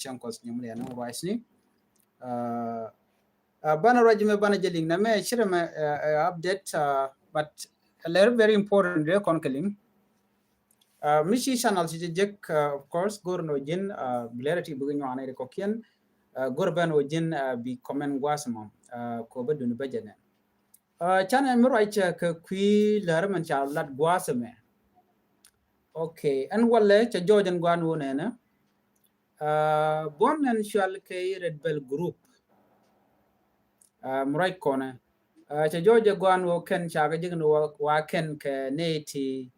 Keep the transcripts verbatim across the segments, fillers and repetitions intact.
cäŋ kɔs nyɛ mi lɛ ni ruac ni. Banɛ ruac mɛ banɛ jɛ liŋ nɛ mɛ cirɛ mɛ update, but lɛ very important dee kɔn kɛ liŋ. Mi ci channel ci jɛ jek, of course go̱r nɔ ji̱n bi lɛrɛ ti bi nyuanɛ ri kɔkiɛn. Go̱r bɛn wä ji̱n bi comment guas mɔ ko bä duni bä jɛ nɛ. Canɛ mi ruac kɛ kui̱ lɛrɛ mɛn ca lat guas mɛ. Okay, ɛn walɛ cɛ jɔɔc ɛn guan wä nɛnɛ. Buɔn ɛn cual kɛ Red Belt group. Mi ruac kɔnɛ cɛ jɔɔc ɛ guan wä kɛn ca kɛ jek ni wa kɛn kɛ nɛy ti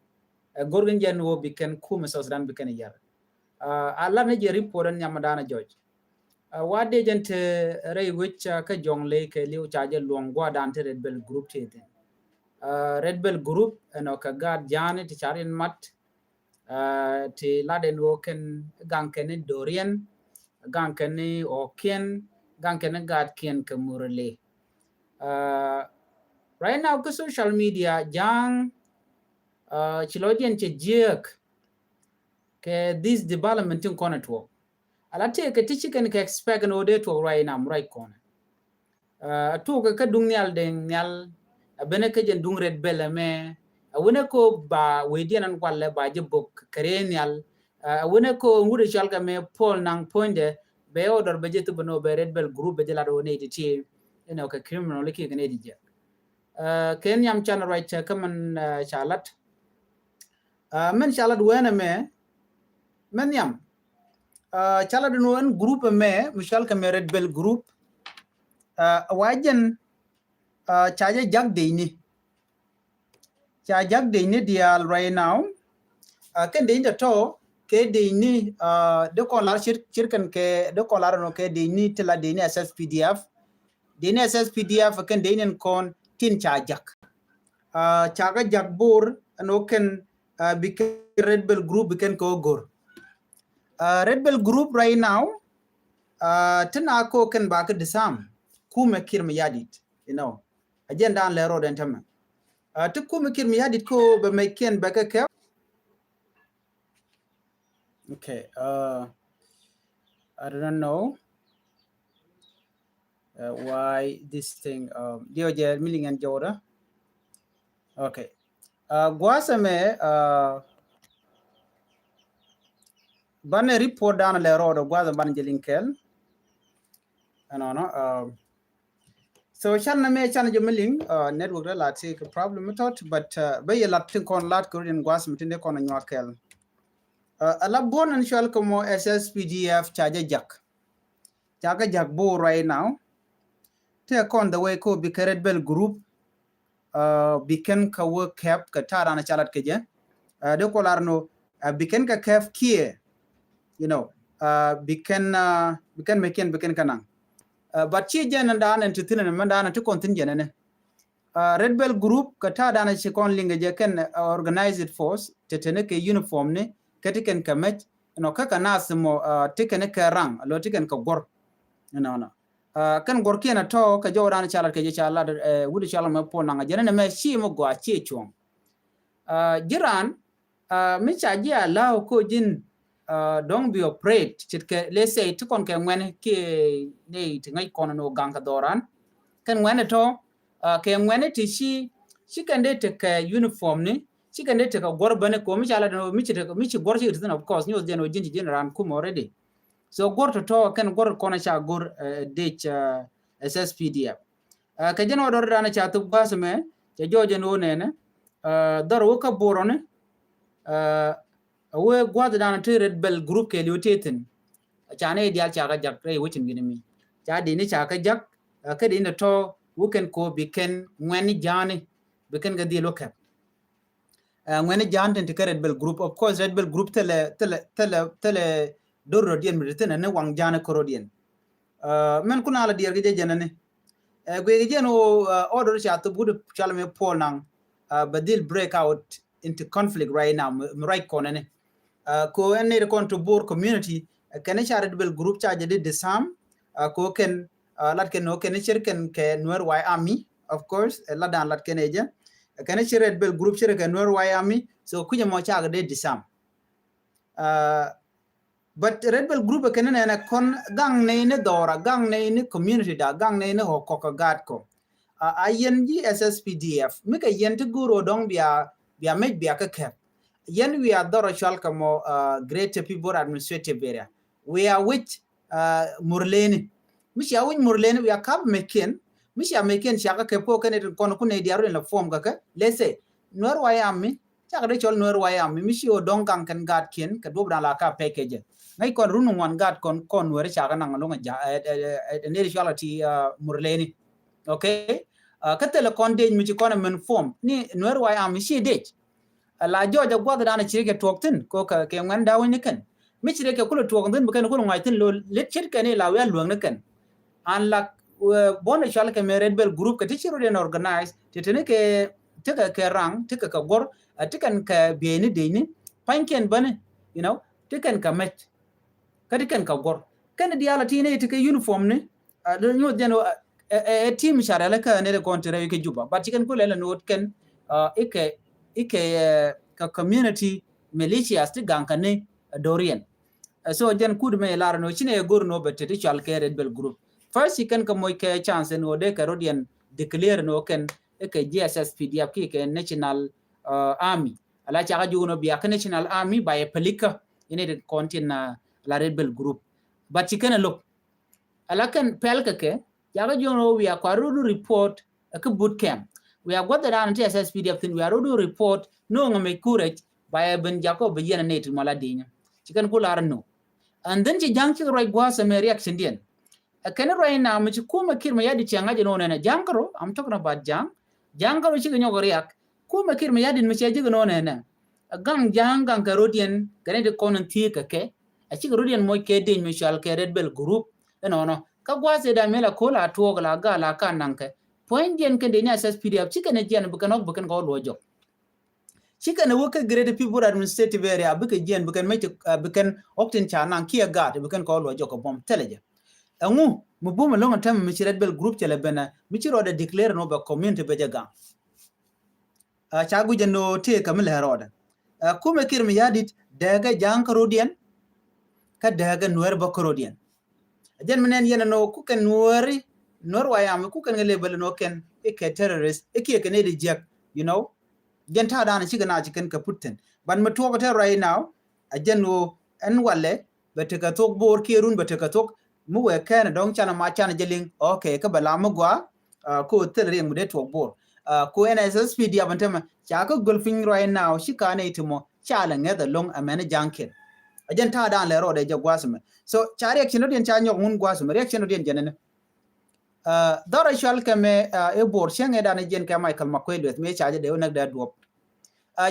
ɛ go̱r gin jɛn wä bi kɛn kumɛ South Sudan bi kɛn yɛr. A lat ni jɛ report ɛn nyam dan ɛ jɔɔc. Wa dee jɛn te rɛy wec kä jɔŋ ley kɛ liw ca jɛ luɔŋ guadan te Red Belt group te thin. Red Belt group ɛn ɔ kɛ gaat jani ti ca rin mat. Ti lat ɛn wä kɛn gaŋ kɛn ni Dorian, gaŋ kɛn ni ɔkiɛn, gaŋ kɛn ni gaatkiɛn kɛ murili. Right now kä social media ja̱a̱ŋ ci lɔcdiɛn cɛ jiääk kɛ this development tin kɔn ɛ tuɔɔk. Ala tëëkɛ ti ci kɛn kɛ expect ni wä dee tuɔɔk right now, right kɔn. A tuɔɔk kä duŋ nhial deŋ nhial a benɛ kä jɛn duŋ Red Belt ɛmɛ. A wenɛ ko ba wecdiɛn ɛn walɛ ba jɛ bok kɛ rɛy nhial. A wenɛ ko ŋut ɛ cual kɛ mɛ Paul Nang Puɔ̱nydɛ bɛ order bɛ jɛ thupɛ nɔ bɛ Red Belt group bɛ jɛ lat wä nɛy ti ti inɔ kɛ criminal kiɛ kɛ nɛy ti jɛ. Kɛ nhiam can ruac kä mɛn ca lat. Mɛn ca lat wɛnɛ mɛ mɛn nhiam. Ca lat ni wɛn group mɛ mi cual kɛ mɛ Red Belt group. Wa jɛn ca jɛ jak dec ni. Ca jak dec ni diaal right now. Kɛn dec ni tɔtɔ kɛ dec ni dee kɔn lar cir kɛn kɛ dee kɔn lar nɔ kɛ dec ni ti la dec ni S S P D F. Dec ni S S P D F kɛn dec ni kɔn tin ca jak. Ca kɛ jak Bor ɛn wä kɛn bi kɛn Red Belt group bi kɛn kɛ wä go̱r. Red Belt group right now tin a ko kɛn ba kɛ disarm kumɛ Kiir Mayardit, you know. A jɛn dan lɛ rɔɔd ɛn tämɛ. Ti kumɛ Kiir Mayardit ko bɛ mɛ kiɛn bɛ kɛ kɛ. Okay. I don't know why this thing. Diɔ jɛ mi liŋ ɛn jɔwdä. Okay. Guasɛ mɛ banɛ report dan lɛ rɔɔd guasɛ banɛ jɛ liŋ kɛl. Ɛnɔnɔ. So can na mɛ can jɛ mi liŋ network dɛ la ti kɛ problem mi tɔt, but bɛ yɛ lat tin kɔn lat kɛ rudin guasɛ mi tin dee kɔn nyuak kɛl. Ala buɔn ɛn cual kɛ mɔ S S P D F ca jɛ jak. Ca kɛ jak Bor right now. Tɛ kɔn the way ko bi kɛ Red Belt group bi kɛn kɛ wä kɛp kɛ ta̱a̱ dan ca lat kɛ jɛ. Dee kɔ lar nɔ bi kɛn kɛ kɛp kiɛ, you know, bi kɛn bi kɛn mɛ kiɛn bi kɛn kɛ naŋ. But ci jɛn dan ɛn ti thin ɛn mɛn dan ɛn ti kɔn thin jɛn ɛn. Red Belt group kɛ ta̱a̱ dan ci kɔn liŋ kɛ jɛ kɛn organized force ti thin kɛ uniform ni kɛ ti kɛn kɛ mɛc. Nɔ kä kɛ nath mɔ ti kɛn kɛ raŋ lo ti kɛn kɛ guɔr. Nɔ nɔ. Kɛn guɔr kiɛn a tɔ kɛ jɔw dan ca lat kɛ jɛ ca lat wut ca lat mɛ Paul Nang a jɛn ɛn mɛ ci mɛ gɔaa ci cuɔ̱ŋ. Jiran mi ca ji̱ a la̱w ko ji̱n, don't be afraid. Ce̱tkɛ let's say ti kɔn kɛ ŋuɛn kiɛ nɛy ti ŋäc kɔn ni wä gaŋ kɛ dhɔran. Kɛn ŋuɛn tɔ kɛ ŋuɛn ti ci ci kɛn dee tekɛ uniform ni ci kɛn dee tekɛ guɔr bäni ko mi ca la dɛn mi ci tekɛ mi ci guɔr ci kɛ ti thin, of course, nyuɔth jɛn wä ji̱n ci ji̱n ran kum already. So guɔr tɔtɔ kɛn guɔr kɔn ca guɔr dec S S P D F. Kɛ jɛn wä dɔr dan ca thop gua̱a̱th mɛ cɛ jɔɔc ɛn wä nɛnɛ dhɔr wä kä Bor ɔni. A wee gua̱a̱th dan ti Red Belt group kɛ liw ti thin. Ca ni dial ca kɛ jak rɛy wecin gini mi ca di ni ca kɛ jak. Kä di ni tɔ wä kɛn ko bi kɛn ŋuɛn ni ja̱a̱ni bi kɛn kɛ dhil wä kɛp. Ŋuɛn ni ja̱a̱n tin ti kä Red Belt group. Of course Red Belt group thilɛ thilɛ thilɛ thilɛ dor rɔ diɛn mi ti thin ni waŋ ja̱a̱n koro diɛn. Mɛn kun ala diɛr kɛ jɛ jɛn ni guiɛ kɛ jɛn wä order ca thop wut cal mi Paul Nang bɛ dhil break out into conflict right now mi right kɔn ni. Ko ɛn ni kɔn to Bor community kɛn ca Red Belt group ca jɛ di disarm. Ko kɛn lat kɛn nɔ kɛn cir kɛn kɛ Nuer White Army, of course lat dan lat kɛn ɛ jɛ kɛn cir Red Belt group cir kɛ Nuer White Army. So kuinyɛ mɔ ca kɛ di disarm. But Red Belt Group kɛn nɛnɛ kɔn gaŋ nɛy ni dhɔra, gaŋ nɛy ni community da, gaŋ nɛy ni ɣɔk kɔk kɛ gaat kɔ. A yɛn ji̱ S S P D F mi kɛ yɛn ti go̱o̱r ɣöö dɔ̱ŋ bia bia mec bia kä kɛp. Yɛn wiaa dhɔr ɔ cual kɛ mɔ Greater Pibor Administrative Area. Wiaa wi̱c Murleni. Mi cia wi̱c Murleni wiaa kap mec kiɛn. Mi cia mec kiɛn cia kä kɛp kɔ kɛn itin kɔn kun nɛy diaal rɔ in la form kɛ kɛ. Let's say Nuer White Army, cakɛ dee cɔl Nuer White Army mi ci ɣöö dɔ̱ŋ gaŋ kɛn gaat kiɛn kɛ duɔ̱p dan la ka pɛc kɛ jɛ. Ŋäc kɔn run ŋuan gaat kɔn kɔn Nuer cakɛ naŋ loŋ a ja ɛ nɛy di cual a ti Murleni. Okay. Kä thilɛ kɔn dec mi ci kɔn ɛ min form ni Nuer White Army ci dec. La jɔɔc a guath dan ci rɛ kɛ tuɔk thin ko kɛ ŋuɛn da wi̱ny ni kɛn. Mi ci rɛ kɛ kulɛ tuɔk thin bi kɛn kulɛ ŋuac thin lo lit cit kɛn ila wiaa luäk ni kɛn. An lak buɔn ɛ cual kɛ mɛ Red Belt Group kɛ ti ci rɔ den organize ti tini kɛ ti kɛ kɛ raŋ ti kɛ kɛ guɔr ti kɛn kɛ bieyni decni pa̱nykiɛn bäni, you know, ti kɛn kɛ mɛc. Kä ti kɛn kɛ guɔr kɛn diaal a ti ni ti kɛ uniform ni. Nyuɔth jɛn ɛ team carɛ lɛ kä ni rɛ kɔn ti rɛ kɛ Juba but ci kɛn kulɛ lɛ ni wot kɛn ikɛ ikɛ kɛ community militias ti gaŋ kɛ ni doriɛn. So jɛn kut mɛ lar ni wot ci ni ɛ gor ni wot bɛ ti ti cual kɛ Red Belt Group. First ci kɛn kɛ moc kɛ chance ni wot dee kɛ rodiɛn declare ni wot kɛn ikɛ G S S P D F ki kɛ National Army. Ala cakɛ jukɛ ni wot bia kɛ National Army ba yɛ palikä ini ti kɔn tin la Red Belt Group. But ci kɛn ɛ lo̱k ala kɛn pɛl kɛ kɛ cakɛ jukɛ ni wot wiaa kua rodu report ɛ kä boot camp. Wiaa guath dan ti S S P D F thin wiaa rodu report ni wot ŋa mec kurɛc ba yɛ ben jakɔ bi yɛn a nɛy ti mɔ la di̱nyä. Ci kɛn ku lar ni wot. And then ci ja̱ŋ cikɛ ruac gua̱a̱th ɛmɛ reaction diɛn. Ɛ kɛn ruac na mi ci kumɛ Kiir Mayardit cɛ ŋa̱c ɛn ɣöö nɛnɛ ja̱ŋ kärɔ, I'm talking about ja̱ŋ. Ja̱ŋ kärɔ cikɛ nyɔk riak. Kumɛ Kiir Mayardit mi cɛ jik ɛn ɣöö nɛnɛ. Ɛ gaŋ ja̱ŋ gaŋ kɛ rodiɛn kɛ ni ti kɔn in thiek kɛ kɛ. Ɛ cikɛ rodiɛn moc kɛ dec mi cual kɛ Red Belt Group. Ɛnɔnɔ kä gua̱a̱th ëë dan mi la ko̱l a tuɔɔk la gaa la ka naŋ kɛ. Puɔ̱nydiɛn kɛn dec ni S S P D F cikɛ ni jiɛn bi kɛn ɣɔk bi kɛn kɛ ɣɔk luɔc jɔk. Ci kɛn ɛ wä kä Greater Pibor Administrative Area bikɛ jiɛn bikɛn mec bikɛn ɣɔk tin ca naŋ kiɛ gaat bikɛn kɛ ɣɔk luɔc jɔk kɛ buɔ̱m thilɛ jɛ. Ɛŋu mi buɔ̱m ɛlɔ̱ŋ ɛn tɛmɛ mi ci Red Belt Group cɛ lɛ ben ɛ mi ci rɔɔdɛ declare ni wä bɛ community bɛ jɛ gaŋ. Ca guic ɛn ɣöö tëëkä mi lɛ rɔɔdɛ. Kumɛ Kiir Mayardit dääkɛ ja̱a̱ŋ kä rodiɛn kä dääkɛ Nuɛr bä kä rodiɛn. Ɛ jɛn mi nɛn yɛn ɛn ɣöö kukɛn Nuɛri, Nuɛr White Army kukɛn ŋɛ label ɛn ɣöö kɛn ikɛ terrorist ikiɛ kɛn i̱ di jiäk, you know. Jɛn ta̱a̱ da̱a̱n cikɛ na ci kɛn kɛ put thi̱n. But mi tuɔɔk ɛ tɛr right now ɛ jɛn ɣöö ɛn walɛ bɛ tekɛ thok Bor kiɛ run bɛ tekɛ thok mi wee kɛn ɛ dɔ̱ŋ canɛ ma canɛ jɛ liŋ. Okay, kä bɛ la mi gɔaa. Ko thil riɛŋ mi dee tuɔɔk Bor. Ko N S S P D F ɛn tämɛ ca kä göl piny right now ci ka nɛy ti mɔ ca lɛ ŋɛth ɛlɔ̱ŋ ɛmɛn ja̱ŋ kiɛn. Ɛ jɛn ta̱a̱ da̱a̱n lɛ rɔɔdɛ jɛ gua̱a̱th ɛmɛ. So ca reaction rɔ̱diɛn ca nyɔk ŋun gua̱a̱th ɛmɛ reaction rɔ̱diɛn jɛn ɛnɛ. Dhɔr ɛ cual kɛ mɛ i̱ Bor cäŋ ɛ dan ɛ jiɛn kɛ Michael Makuei Lueth mëë ca jɛ dee wä näk dee duɔ̱p.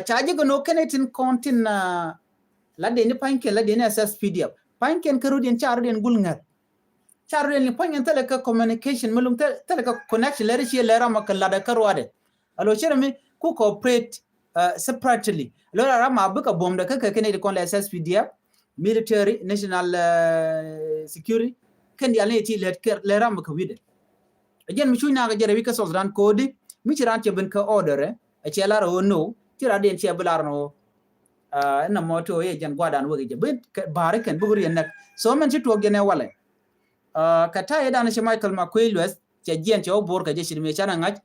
Ca jɛ gɛ no̱o̱k kɛn ɛ tin kɔn tin la dee ni pa̱nykiɛn la dee ni S S P D F pa̱nykiɛn kä rɔ̱diɛn ca rɔ̱diɛn gul ŋäth. Ca rɔ̱diɛn ni pa̱nykiɛn thilɛ kɛ communication mi luŋ thilɛ kɛ connection lɛ ri ciɛ lɛ ram a kɛ lat ɛ kä ruaadɛ. A lo̱ cɛ rɛ mi ku cooperate separately. Lo̱ ram a bikɛ buɔ̱mdɛ kä kɛ kɛn ɛ ti kɔn lɛ S S P D F military national security kɛn diaal ni ti lɛ ram a kɛ wi̱dɛ. Ɛ jɛn mi cuc nakä jɛ rɛ wi̱c kä South Sudan ko̱di mi ci raan cɛ ben kä order ɛ cɛ lar ɛ ɣöö no ci raan diɛn cɛ bi lar ɛ ɣöö ɛn nɔmɔ ti ɣöö yɛ jɛn gua̱a̱r dan wek jɛ bi ba̱a̱ri kɛn buk riɛn näk. So mɛn ci tuɔɔk jɛn ɛ walɛ. Kɛ ta̱a̱ yɛ dan ci Michael Makuei Lueth cɛ jiɛn cɛ wä Bor kɛ jɛ ci di mëë canɛ ŋa̱c.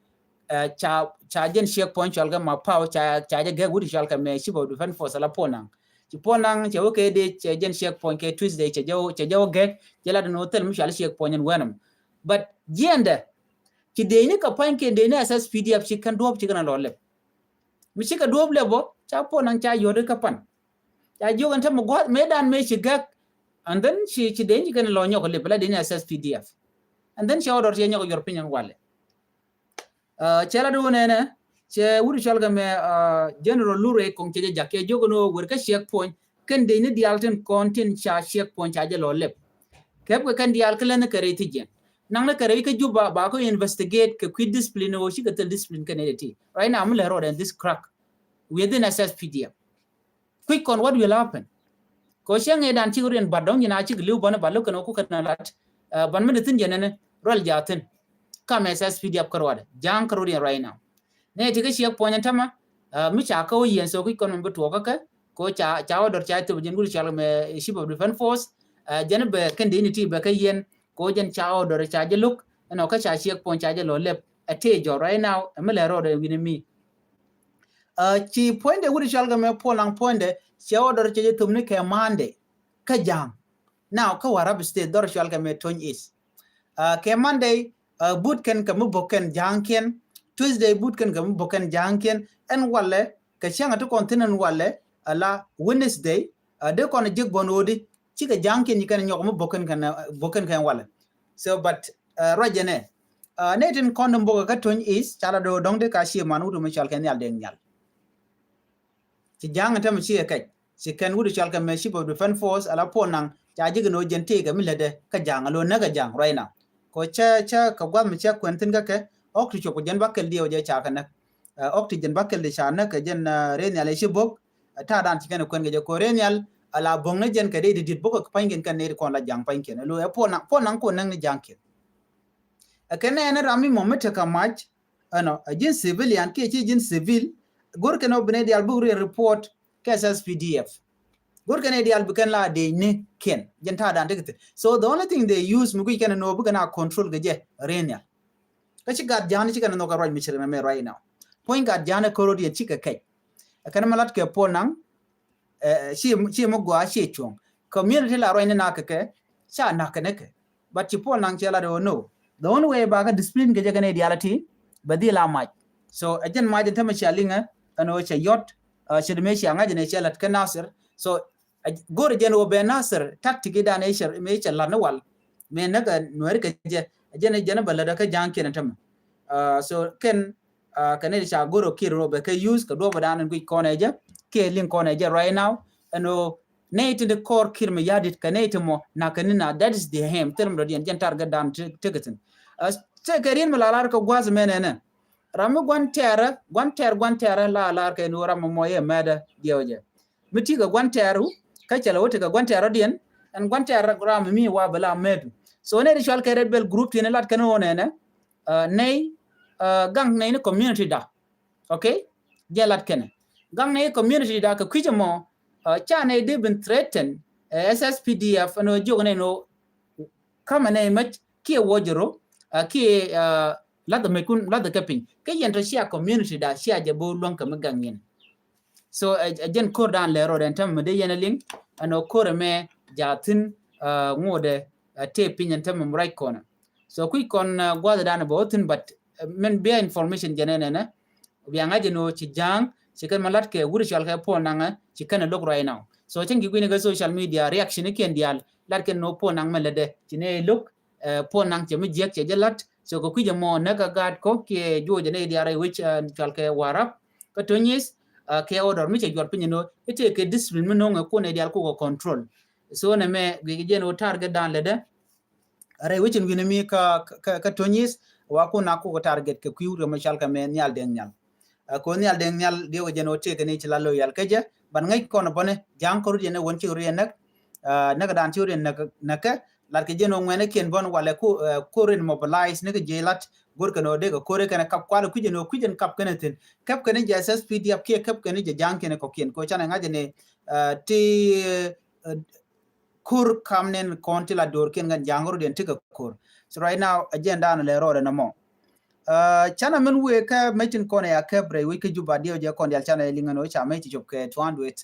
Ca jɛn checkpoint cual kɛ Mapau ca jɛ gɛk wut cual kɛ mɛ chief of defense force la Paul Nang. Ci Paul Nang cɛ wä kɛ dee cɛ jɛn checkpoint kɛ Tuesday cɛ jɛ wä gɛk jɛ la dee ni wä thil mi cual checkpoint in wɛnɛm. But jiɛndɛ ci dee ni kɛ pa̱ny kɛ dee ni S S P D F ci kɛn duɔ̱p ci kɛn a lɔ lɛp. Mi cikɛ duɔ̱ɔ̱p lɛ bä ca Paul Nang ca yɔ̱t ikä pan. Ca jiök ɛn tämɛ gua̱a̱th mëë dan mëë ci gäk. And then ci ci dee ci kɛn lɔ nyɔk lip la dee ni S S P D F. And then cɛ ɣɔdɔr cɛ nyɔk yɔr piny ɛn walɛ. Cɛ la di wä nɛnɛ cɛ wut cɔl kɛ mɛ General Lure Kɔŋ cɛ jɛ jak cɛ jiök ɛn ɣöö wer kä checkpoint kɛn dee ni diaal tin kɔn tin ca checkpoint ca jɛ lɔ lip. Kɛp kɛ kɛn diaal kä lɛn kɛ rɛy thi jiɛn. Naŋ ni kɛ rɛy kä Juba ba kɛ investigate kɛ kui̱ discipline ɣöö cikɛ thil discipline kɛn ɛ ti. Right now mi lɛ rɔɔd ɛn this crack. Within S S P D F. Kui̱c kɔn what will happen. Kɛ cäŋ ëë dan cik riɛn bat dɔ̱ŋ nyin a cik li̱w bän ba lo̱k kɛn ɣöö ku kɛn a lat. Ban mi di thi̱n jɛ nɛnɛ ruɛl jaathin. Kam S S P D F kä ruadɛ ja̱a̱ŋ kä rut yɛn right now. Nɛ ti kä checkpoint ɛn tämɛ mi ca kä wä yɛn so kui̱c kɔn mi bi tuɔɔk kä kɛ Ko ca, ca order ca thop jɛn wut cɔal kɛ mɛ Chief of Defense Force, jɛn bɛ kɛn dee ni ti bɛ kɛ yɛn, ko jɛn ca order ca jɛ lo̱k, ɛnɔ kä ca checkpoint ca jɛ lɔ lɛp, ɛ tëë jɔr right now, ɛ mi lɛ rɔɔdɛ wi̱ni mi. Ci puɔ̱nydɛ wut cɔal kɛ mɛ Paul Nang puɔ̱nydɛ, ca order ca jɛ thop ni kɛ Monday, kä Ja̱a̱ŋ. Now, kä Warrap State, dhɔr cɔal kɛ mɛ Tony East. Kɛ Monday, but kɛn kɛ mi bo̱k kɛn Ja̱a̱ŋkiɛn. Tuesday, but kɛn kɛ mi bo̱k kɛn Ja̱a̱ŋkiɛn. Ɛn walɛ, kɛ cäŋ a ti kɔn thi̱n ɛn walɛ, ala Wednesday, dee kɔn ji̱k buɔ̱n ɣöödi, cikɛ Ja̱a̱ŋkiɛn ci kɛn nyɔk mi bo̱k kɛn kɛn, bo̱k kɛn kɛn walɛ. So, but, ruacɛ nɛ, nɛ tin kɔn in bo̱k kä Tony East, ca la do̱ dɔ̱ŋ dee ka cie man wut mi cɔal kɛ Nhial Deng Nhial. Ci Ja̱a̱ŋ in tämɛ ci ɛ kɛc. Ci kɛn wut cɔal kɛ mɛ Chief of Defense Force ala Paul Nang ca ji̱ kɛ ni ɣöö jɛn tëëkɛ mi lätdɛ kä Ja̱a̱ŋ, a lo̱ näk kä Ja̱a̱ŋ right now. Kɛ cä, cä kɛ gua̱th mi cä kuɛn thi̱n kä kɛ, ɣɔ̱k ti cuɔp kɛ jɛn bäkɛl diɛw jɛ ca kɛ näk. Ɣɔ̱k ti jɛn bäkɛl di ca näk kɛ jɛn rɛy nhial ɛ ci bo̱k. Ta̱a̱ dan ci kɛn kuɛn kɛ jɛ kɛ rɛy nhial, ala bo̱ŋ ni jɛn kɛ dee di di̱t bo̱k kɛ pa̱nykiɛn kɛn nɛy ti kɔn la Ja̱a̱ŋ pa̱nykiɛn. A lo̱ ɛ Paul Nang, Paul Nang kɔn näk ni Ja̱a̱ŋkiɛn. Ɛ kɛn nɛ ɛn ram mi mɔ mi tekɛ mac, ɛnɔ, ɛ ji̱n civilian kiɛ ci ji̱n civil, go̱r kɛn ɔ bi nɛy diaal buk riɛn report kɛ S S P D F. Go̱r kɛn nɛy diaal bi kɛn la dee ni kiɛn, jɛn ta̱a̱ dan tekɛ thi̱n. So the only thing they use mi guic kɛn ɛn ɔ bi kɛn a control kɛ jɛ rɛy nhial. Kä ci gat Ja̱a̱ŋ ni ci kɛn ɛn ɔ kɛ ruac mi ci rɛn ɛmɛ right now. Puɔ̱ny gat Ja̱a̱ŋ ni kärot yɛn cikɛ kɛc. Ɛ kɛn mɛ lat kɛ Paul Nang, ci, ci mi gɔaa ci cuɔ̱ŋ. Community la ruacni nak kɛ, ca nak kɛ ni kɛ. But ci Paul Nang cɛ lat ɣöö no. The only way ba kɛ discipline kɛ jɛ kɛ nɛy diaal ti, bɛ dhil a mac. So ɛ jɛn mac in tämɛ cia liŋɛ, ɛn ɣöö cɛ yɔt, cɛ di mëë cia ŋa̱c in ɛ cɛ lat kä Nasir. So go̱r jɛn ɣöö bɛ Nasir tactic idan ɛ cɛ, mëë cɛ lat ni wal. Mëë näk ɛ Nuɛri kɛ jɛ, ɛ jɛn, ɛ jɛn bɛ lat kä Ja̱a̱ŋkiɛn in tämɛ. So kɛn, kɛ nɛy ti ca go̱r ɔ Kiir rɔ bɛ kɛ use kɛ duɔ̱p dan in guic kɔn ɛ jɛ, kiɛ liŋ kɔn ɛ jɛ right now. Ɛn ɣöö nɛy ti ni kɔr Kiir mi ya̱di̱t kɛ nɛy ti mɔ nak kɛ ni na, that is the aim. Thil mi dɔ̱diɛn jɛn target dan tekɛ thi̱n. Tëëkɛ riet mi la lar kɛ gua̱a̱th mɛn ɛnɛ. Ram mi gua̱n tɛɛrä, gua̱n tɛɛr, gua̱n tɛɛrä la lar kɛ ni ɣöö ram mi mɔ yɛ mɛɛdä diɛw jɛ. Mi ti kɛ gua̱n tɛɛru, kä cɛ lɛ wä ti kɛ gua̱n tɛɛrä diɛn, ɛn gua̱n tɛɛrä ram mi wa bɛ la mɛɛdu. So nɛy ti cɔal kɛ Red Belt group ti ni lat kɛn ɣöö nɛnɛ, nɛy, gaŋ nɛy ni community da. Okay? Jɛ lat kɛnɛ. Gaŋ nɛy community da kɛ kui̱c ɛmɔ, ca nɛy dee bin threaten, S S P D F ɛn ɣöö jiök nɛy ni ɣöö kamɛ nɛy mec kiɛ wä jɛ ro, kiɛ lath mec kun lath kɛ piny. Kä yɛn tɔ cia community da cia jɛ bo̱o̱ luäŋ kɛ mi gaŋ yɛn. So ɛ jɛn ko̱r dan lɛ rɔ dɛn tämɛ mi dee yɛn a liŋ, ɛn ɣöö ko̱r ɛmɛ jaathin ŋuudɛ tëë piny ɛn tämɛ mi ruac kɔnɛ. So kui̱ kɔn gua̱th dan bɛ wä thi̱n, but mɛn bia information jɛ nɛnɛ nɛ bia ŋa̱c ɛn ɣöö ci Ja̱a̱ŋ ci kɛn ma la̱t kɛ wut cɔal kɛ Paul Nang, ci kɛn ɛ lo̱k right now. So cäŋ ki gui̱ni kɛ social media reaction ikiɛn diaal, la̱t kɛn ɣöö Paul Nang mɛ lätdɛ ci nɛ lo̱k, Paul Nang cɛ mi jiäk cɛ jɛ la̱t. So kɛ kui̱c ɛmɔ näk kä gaat kɔ kiɛ juɔc ɛ nɛy diaal rɛy wec cɔal kɛ Warrap kä Tony East, kɛ order mi cɛ juɔt piny ɛn ɣöö i̱ tëëkɛ discipline mi no̱o̱ŋɛ kun ɛ diaal kukɛ control. So nɛmɛ guic jɛ ɛn ɣöö target dan lätdɛ rɛy wecin wi̱nɛ mi kä, kä, kä Tony East, wa kun a kukɛ target kɛ kui̱ wut kɛ mɛ cɔal kɛ mɛ Nhial Deng Nhial. Kɛ Nhial Deng Nhial diɛ wä jɛn ɔ tëëkɛ ni ci la loyal kä jɛ, ban ŋäc kɔn bɔni Ja̱a̱ŋ kärut yɛn ɛ wän ci ri yɛn näk, näk dan ci ri yɛn näk, näkɛ, lat kɛ jɛn ɔ ŋuɛnɛ kiɛn bɔn walɛ ku, ku rin mobilize ni kɛ jɛ lat, go̱r kɛn ɔ dee kɛ ko̱r kɛn ɛ kap kual kui̱c jɛn ɔ kui̱c jɛn kap kɛn ɛ thi̱n. Kap kɛn ɛ jɛ S S P D F kiɛ kap kɛn ɛ jɛ Ja̱a̱ŋ kiɛn ɛ kɔkiɛn. Kɛ canɛ ŋa̱c jɛ ni ti ko̱r kam nɛn kɔn ti la do̱r kiɛn kɛn Ja̱a̱ŋ rɔ diɛn ti kɛ ko̱r. So right now, agenda ni lɛ rɔɔdɛ nɔmɔ. Canɛ min wee kä mec tin kɔn ɛ a kɛp rɛy wec kä Juba diɛw jɛ kɔn dial canɛ liŋ ɛn ɣöö ca mec ti cop kɛ two hundred,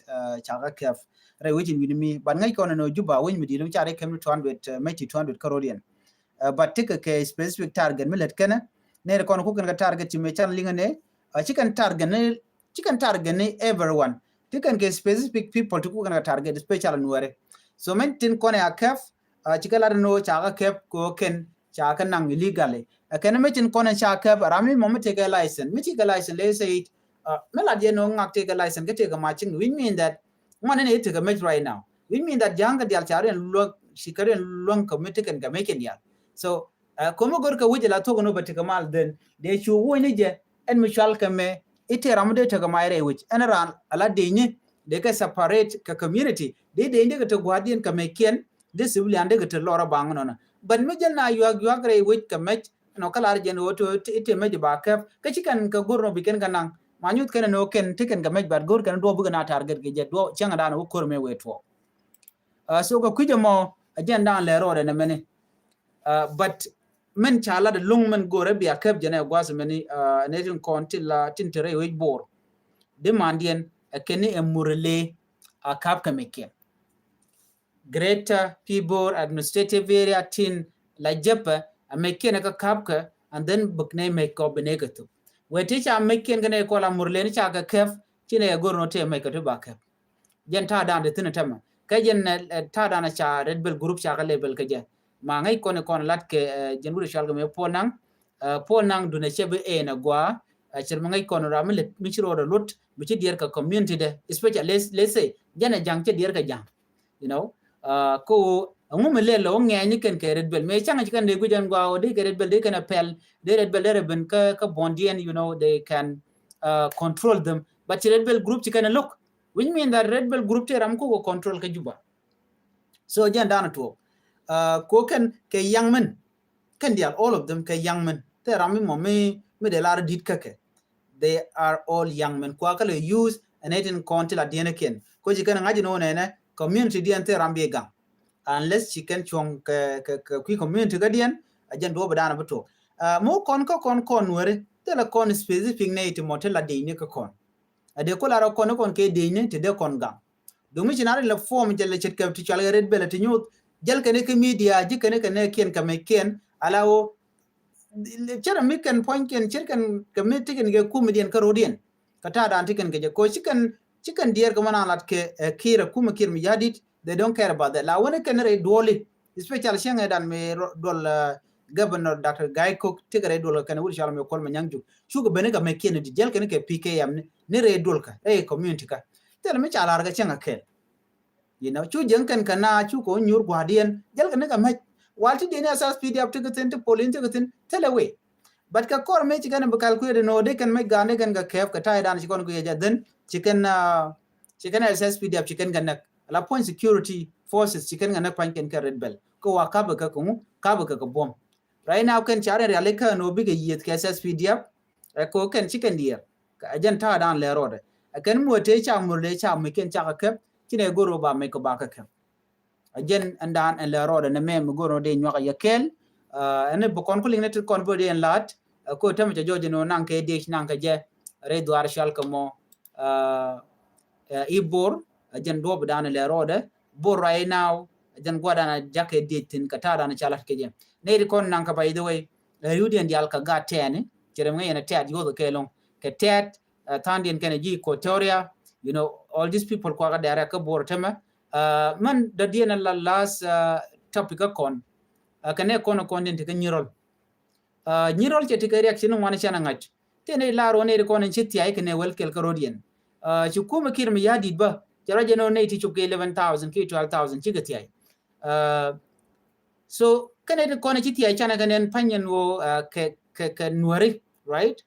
ca kä kɛp rɛy wec in wi̱ni mi. But ŋäc kɔn ɛn ɣöö Juba wec mi di̱i̱t mi ca rɛy kɛp ni two hundred, mec ti two hundred kä rɔɔdiɛn. But ti kɛ kɛ specific target mi lät kɛnɛ. Nɛy ti kɔn kuk kɛn kɛ target ci mec canɛ liŋ ɛn ɛ, ci kɛn target ni ci kɛn target ni everyone. Ti kɛn kɛ specific people ti ku kɛn kɛ target, especially Nuɛri. So mɛn tin kɔn ɛ a kɛp, ci kɛ lat ni ɣöö ca kɛ kɛp kɛ ɣöö kɛn ca kɛ naŋ illegally. Ɛ kɛn mi tin kɔn ɛ ca kɛp, ram mi mɔ mi tekɛ license. Mi tekɛ license, let's say, mi lat yɛn ɣöö ŋak tekɛ license, kɛ tekɛ macin, which mean that ŋuan ni tekɛ mec right now. Which mean that Ja̱a̱ŋ kɛ diaal ca riɛn luäŋ, ci kɛ riɛn luäŋ kɛ mi tekɛn kɛ mec kɛn diaal. So, Ɛ, komi gör kɛ wi̱c ala thok ni bä tekɛ mal dhen. Dee cu wuɔ̱ny ni jɛ, ɛn mi cual kɛ mɛ, i̱ tëë ram mi dee tekɛ may rɛy wi̱c. Ɛn raan ala dee nyi, dee kɛ separate kɛ community. Dee dee nyi dee kɛ te gua̱a̱thdiɛn kɛ mɛ kiɛn, dee civilian dee kɛ te lɔr a baŋ nɔnɔ. But mi jɛl na yuak yuak rɛy wi̱c kɛ mɛc, nɔ kä lar jɛn ɣöö te, i̱ tëë mɛc ba kɛp. Kä ci kɛn kɛ gör nɔ bi kɛn kɛ naŋ. Ma nyuth kɛn ni wä kɛn ti kɛn kɛ mec, but go̱r kɛn duɔ̱ɔ̱p bikɛ na target kɛ jɛ duɔ̱ɔ̱p cäŋ dan wä ko̱r mɛ wee tuɔɔk. Uh, so kɛ kui̱c ɛmɔ a jɛn dan lɛ rɔɔdɛ nɛ mɛni. Uh, but mɛn ca lat luŋ mɛn go̱rɛ bia kɛp jɛn ɛ gua̱a̱th mɛni, uh, nɛ tin kɔn tin la tin te rɛy wec Bor. Di mandiɛn ɛ kɛn ni ɛ Murle a kap kɛ mɛ kiɛn. Greater Pibor Administrative Area tin la jepɛ a mɛ kiɛn ɛ kä kap kɛ, and then bik nɛ mɛ kɔ bi nɛ kɛ thuk. Wɛ ti ca mɛ kiɛn kɛ nɛ kɔ la Murle ni ca kɛ kɛp, ci nɛ ɛ go̱r nɔ te mɛ kɛ ti ba kɛp. Jɛn ta̱a̱ dan di thi̱n tɛmɛ. Kä jɛn, eh, ta̱a̱ dan ca Red Belt group ca kä level kä jɛ. Ma ŋäc kɔn kɔn lat kɛ, eh, jɛn wut cual kɛ mɛ Paul Nang. Eh, Paul Nang dunɛ cɛ bi en a gua. Eh, cɛ mɛ ŋäc kɔn ram mi lɛ mi ci rɔɔdɛ lut mi ci diɛr kɛ community dɛ. Especially, let's, let's say, jɛn a ja̱ŋ cɛ diɛr kɛ ja̱ŋ. You know, uh, ko ŋu mi lɛ lɛ wä ŋɛny kɛn kɛ Red Belt. Mɛ caŋ ci kɛn dee guic ɛn gua wä dee kɛ Red Belt dee kɛn a pɛl dee Red Belt dee rɛ ben kä, kä bɔndiɛn, you know, they can, uh, control them. But ci Red Belt group ci kɛn a look. Which mean that Red Belt group te ram ko control kä Juba. So jɛn dan tuɔk. Uh, ko kɛn kɛ young men. Kɛn dial all of them kɛ young men. Te ram mi mɔ mi, mi de lar dit kä kɛ. They are all young men. Kua kä lɛ use ɛn ɛ tin kɔn ti la diɛn kiɛn. Ko ci kɛn ŋa̱c ni wä nɛnɛ community diɛn te ram bi gaŋ. Unless ci kɛn cuɔ̱ŋ kɛ, kɛ, kɛ kui community kä diɛn, a jɛn duɔ̱p dan bi tuɔk. Uh, mo kɔn kä kɔn kɔn weri, te la kɔn specific nɛ iti mɔ te la diɛn ni kä kɔn. A dee kula rɔ kɔn kɔn kɛ dee ni ti dee kɔn gaŋ. Duŋ mi ci na ri la form jɛ lɛ ce̱tkɛ ti cual kɛ Red Belt ti nyuth. Jɛl kɛn kɛ media, ji̱ kɛn kɛ nɛ kiɛn kɛ mɛ kiɛn. Ala wo, cɛ rɛ mi kɛn puɔ̱ny kiɛn, cɛ kɛn kɛ mi ti kɛn kɛ kum diɛn kä rodiɛn. Kä ta̱a̱ dan ti kɛn kɛ jɛ. Ko ci kɛn, ci kɛn diɛɛr kɛ mɛ na lat kɛ, eh, Kiir, ɛ kum Kiir mi yadit, they don't care about that. La wani kɛn rɛ duɔli. Especially cieŋɛ dan mi rɔ-, duɔl, uh, Governor Doctor Gai Kok, tikɛ rɛy duɔl kɛ kɛn wut cual mi Kuol Manyang Juk. Cukɛ beni kɛ mɛ kiɛn di jɛl kɛn kɛ P K M ni, ni rɛy duɔl kɛ, rɛy community kä. Thilɛ mi ca lar kɛ cieŋ a kɛl. You know, cu jɛŋ kɛn kɛ na, cukɛ wä nyuur gua̱diɛn, jɛl kɛn kɛ mɛc. Wal ti diɛn S S P D F tikɛ thin, ti polin tikɛ thin, thilɛ wee. But kɛ kɔr mi ci kɛn bi calculate ni wä di kɛn mɛc ga̱a̱n di kɛn kɛ kɛɛp kɛ ta̱a̱ dan ci kɔn kɛ yɛ jɛ dhin, ci kɛn, uh, ci kɛn S S P D F ci kɛn kɛ näk. La puɔ̱ny security forces ci kɛn kɛ näk pa̱ny kɛn kɛ Red Belt. Kä wa kapɛ kɛ kɛ ŋu, kapɛ kɛ kɛ buɔ̱m. Right now kɛn ca rɛn riali kä ni wä bikɛ yieth kɛ S S P D F. Ɛ ko kɛn ci kɛn diɛɛr. Kä a jɛn ta̱a̱ dan lɛ rɔɔdɛ. Ɛ kɛn mi wä tëë ca mur lɛ ca mi kɛn ca kɛ kɛp. Ci nɛ go̱r wä ba mɛ kɛ ba kɛ kɛp. A jɛn ɛn dan ɛn lɛ rɔɔdɛ ni mɛ mi go̱r wä dee nyuak a yɛ kɛɛl. Ɛn ni bi kɔn ku liŋ ni ti kɔn bi dee ɛn la̱t. Ɛ ko tɛmɛ cɛ jɔɔc ni wä naŋ kɛ diec naŋ kɛ jɛ. Rɛy dhuaar cual kɛ mɔ. Ɛ, ɛ, i̱ Bor, ɛ jɛn duɔ̱ɔ̱p dan lɛ rɔɔdɛ. Bor right now, ɛ jɛn gua̱dan a ja̱k kɛ diec thi̱n kɛ ta̱a̱ dan ca lat kɛ jɛ. Nɛy ti kɔn naŋ kɛ, by the way, ɛ riwdiɛn diaal kɛ gat tɛɛni, cɛ rɛm ŋäc yɛn ɛ tɛɛt yo̱o̱th kɛ lo̱ŋ. Kɛ tɛɛt, ɛ tha̱a̱ŋdiɛn kɛn ɛ ji̱ Equatoria, you know, all these people kuakä dɛrɛ kä Bor tɛmɛ. Ɛ, mɛn dɔ̱diɛn ɛ la last, ɛ, topic kä kɔn. Ɛ kɛ nɛ kɔn kɔn diɛn ti kä Nyirol. Ɛ, Nyirol cɛ ti kɛ reaction ŋuan cɛn a ŋa̱c. Tëë nɛy lar wä nɛy ti kɔn in ci thia̱y kɛ nɛ wäl kɛl kä ro̱diɛn. Ɛ, ci kumɛ Kiir mi ya̱ di̱t bä. Cɛ rɔ jɛ nɔ nɛy ti cop kɛ eleven thousand ki twelve thousand cikɛ thia̱y. Ɛ, so kɛ nɛy ti kɔn in ci thia̱y canɛ kɛ nɛn pa̱ny in wä, ɛ, kɛ, kɛ, kɛ Nuäri, right?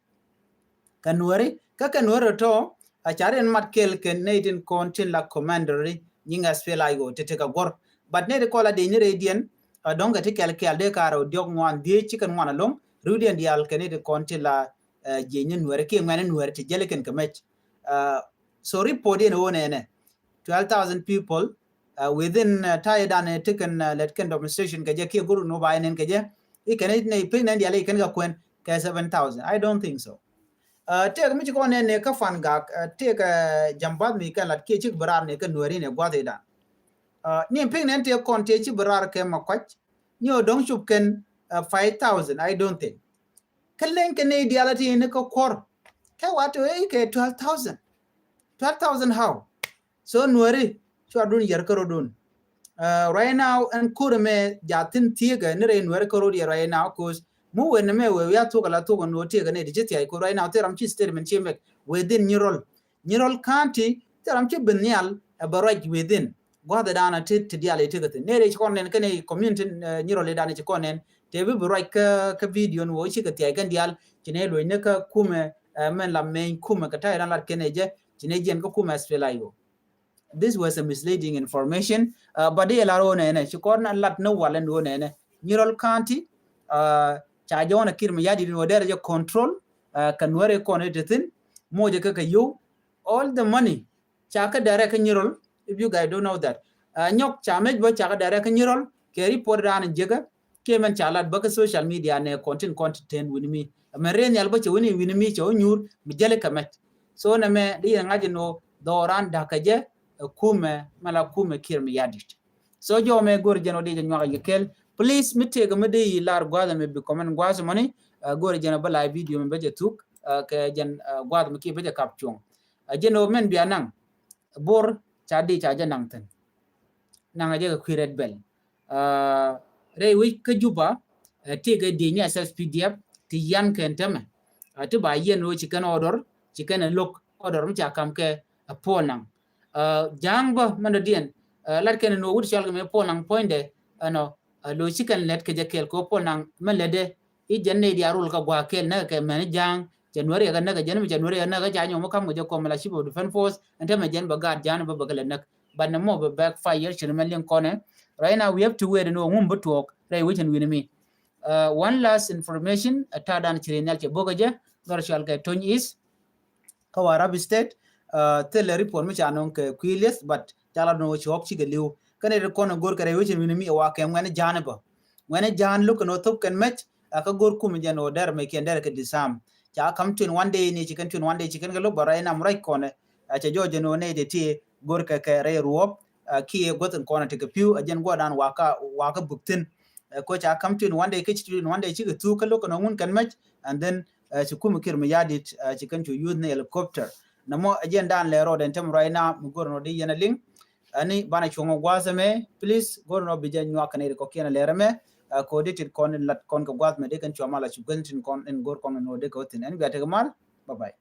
Kɛ Nuäri, kä kɛ Nuäri tɔ, a ca rin mat kɛl kɛ nɛy tin kɔn tin la commander ri nyiŋ S P L A I O ti ti kɛ guɔ̱r. But nɛy ti kɔn la dee ni rɛydiɛn, a dɔ̱ŋ kɛ ti kɛl kɛl dee ka rɛw diɔ̱k ŋuan dhiec ci kɛn ŋuan alo̱ŋ, riwdiɛn diaal kɛ nɛy ti kɔn tin la, ɛ, jiec ni Nuäri kiɛ ŋuɛn ni Nuäri ti jɛl kɛn kɛ mɛc. Ɛ, so report diɛn ɣöö nɛnɛ twelve thousand people, ɛ, within, ɛ, ta̱yɛ dan ɛ ti kɛn, ɛ, lɛt kɛn demonstration kɛ jɛ kiɛ gurun wä ba ɛ nɛn kɛ jɛ. I̱ kɛn i̱ nɛ i̱ piny nɛn diaal i̱ kɛn kɛ kuɛn kɛ seven thousand. I don't think so. Ɛ, tëëk mi ci kɔn nɛn ni kä Fangak, ɛ, tëëk, ɛ, jambath mi kɛn lat kiɛ cik bi raar ni kä Nuäri ni gua̱th i̱ dan. Ɛ, ni piny nɛn tëëk kɔn tëëk ci bi raar kɛ Makuac. Ni ɔ dɔ̱ŋ cop kɛn, ɛ, five thousand, I don't think. Kä leny kɛ nɛy diaal a ti ni kä kuɔr. Kɛ wat tɔ ɛ kɛ twelve thousand. Twelve thousand how? So Nuäri cua dun yɛr kä ro̱dun. Ɛ, right now ɛn kur mɛ ja thin thiekɛ ni rɛy Nuäri kä ro̱d yɛ right now, 'cause mu wen mɛ wee wiaa thuɔk ala thuɔk ni wä thiekɛ ni ti ci thia̱y, 'cause right now thil ram ci statement ci mek within Nyirol. Nyirol County thil ram ci ben nhial ɛ bɛ ruac within. Gua̱th ɛ dan a ti, ti diaal ɛ ti kɛ thin. Nɛy rɛy ci kɔn nɛn kɛn ɛ community, ɛ, Nyirol ɛ dan ɛ ci kɔn nɛn. Tëë bi bi ruac kä, kä video ni wä ci kɛ thia̱y kɛn diaal. Ci nɛ luɔ̱c ni kä kumɛ, ɛ, mɛn la mɛny kumɛ kɛ ta̱yɛ dan lat kɛn ɛ jɛ. Ci nɛ jiɛn kä kumɛ S P L A I O. This was a misleading information. Ɛ, but i̱ lar wä nɛnɛ ci kɔn lat ni wal ɛn wä nɛnɛ. Nyirol County, ɛ, ca jɔn a Kiir mi ya̱ di ni wä dɛr jɛ control, ɛ, kɛ Nuäri kɔn i̱ ti thin. mocɛ kä kɛ yio̱w. All the money ca kä direct kä Nyirol, if you guys don't know that. Nyɔk ca mec bä ca kä direct kä Nyirol kɛ report dan jɛ kä kiɛ mɛn ca lat bä kä social media nɛ kɔn tin kɔn ti ten wi̱ni mi. Mɛ ren nhial bä cɛ wi̱ni wi̱ni mi cɛ wä nyuur mi jɛli kɛ mɛc. So nɛ mɛ di yɛn ŋa̱c in wä dhɔran da̱kä jɛ kumɛ mɛ la kumɛ Kiir Mayardit. So jɔw mɛ go̱r jɛn wä di jɛ nyuak yɛ kɛl. Please mi tëëk mi di yi lar gua̱th mɛ bi comment gua̱th mɔni. Go̱r jɛn wä bä live video mɛ bä jɛ thuk kɛ jɛn gua̱th mɛ kiɛ bä jɛ kap cuɔ̱ŋ. Jɛn wä mɛn bia naŋ bor ca di ca jɛ naŋ thin. Naŋ a jɛ kɛ kui̱ Red Belt. Rɛy wi̱c kä Juba ti kɛ di ni S S P D F ti yan kɛn tämɛ. Ti ba yɛn wä ci kɛn order ci kɛn lo̱k order mi ca kam kɛ Paul Nang. Ja̱a̱ŋ bä mɛn dɔ diɛn lat kɛn ni wä wut cɔl kɛ mɛ Paul Nang puɔ̱nydɛ ɛnɔ lo ci kɛn lɛt kɛ jɛ kɛl kɛ Paul Nang mɛ lɛt dɛ i̱ jɛn nɛy diaal rul kä gua̱a̱ kɛl näk kɛ mɛn ja̱a̱ŋ. Jɛ nuɛri kɛ näk jɛn mi jɛ nuɛri kɛ näk kɛ ca nyɔm mi kam kɛ jɛ kɔm la chief of defense force ɛn tämɛ jɛn bɛ gaat ja̱a̱n bä bɛ kɛ lɛ näk. But nɛ mɔ bɛ backfire cɛ ni mɛ liŋ kɔnɛ. Right now we have to wait ni wä ŋum bä tuɔɔk rɛy wi̱c ɛn wi̱ni mi. One last information ɛ ta̱a̱ dan ci ri nhial cɛ bo̱k kɛ jɛ dhɔr cɔal kɛ Tony East kä Warrap State. Thilɛ report mi ca nɔŋ kɛ kui̱ lieth but ca la nɔŋ ci ɣɔk cikɛ li̱w. Kä ni ri kɔn go̱r kɛ rɛy wi̱c ɛn wi̱ni mi ɛ wa kɛ ŋuɛn ja̱a̱n bä. Ŋuɛn ja̱a̱n lo̱k kɛ ni wä thop kɛn mɛc kä go̱r kum jɛn wä dɛr mɛ kiɛn dɛr kɛ disarm. Ca kam twenty one day ni ci kɛn twenty one day ci kɛn kɛ lo̱k bä rɛy nam rɛc kɔnɛ. Cɛ jɔɔc jɛn wä nɛy tɛ ti go̱r kɛ kɛ rɛy ruɔp kiɛ guäth in kɔnɛ ti kɛ pi̱w a jɛn guɔdan waka waka buk thin. Ko ca kam twenty one day kä ci twenty one day cikɛ thuk kä lo̱k kɛ nɔ ŋun kɛn mɛc. And then ci kum Kiir Mayardit ci kɛn cu use ni helicopter. Nɛ mɔ a jɛn dan lɛ rɔɔd ɛn tɛm right now mi go̱r nɔ di yɛn a liŋ. Ani banɛ cuɔ̱ŋ gua̱a̱th ɛmɛ please go̱r nɔ bi jɛ nyuak kɛn iri kɔkiɛn a lɛr ɛmɛ. Ko di tit kɔn in lat kɔn kɛ gua̱a̱th mɛ di kɛn cuɔ̱ŋ mal a cu gɛn tin kɔn in go̱r kɔn in wä di kɛ wä thin ɛn bia tek mal. Bye bye.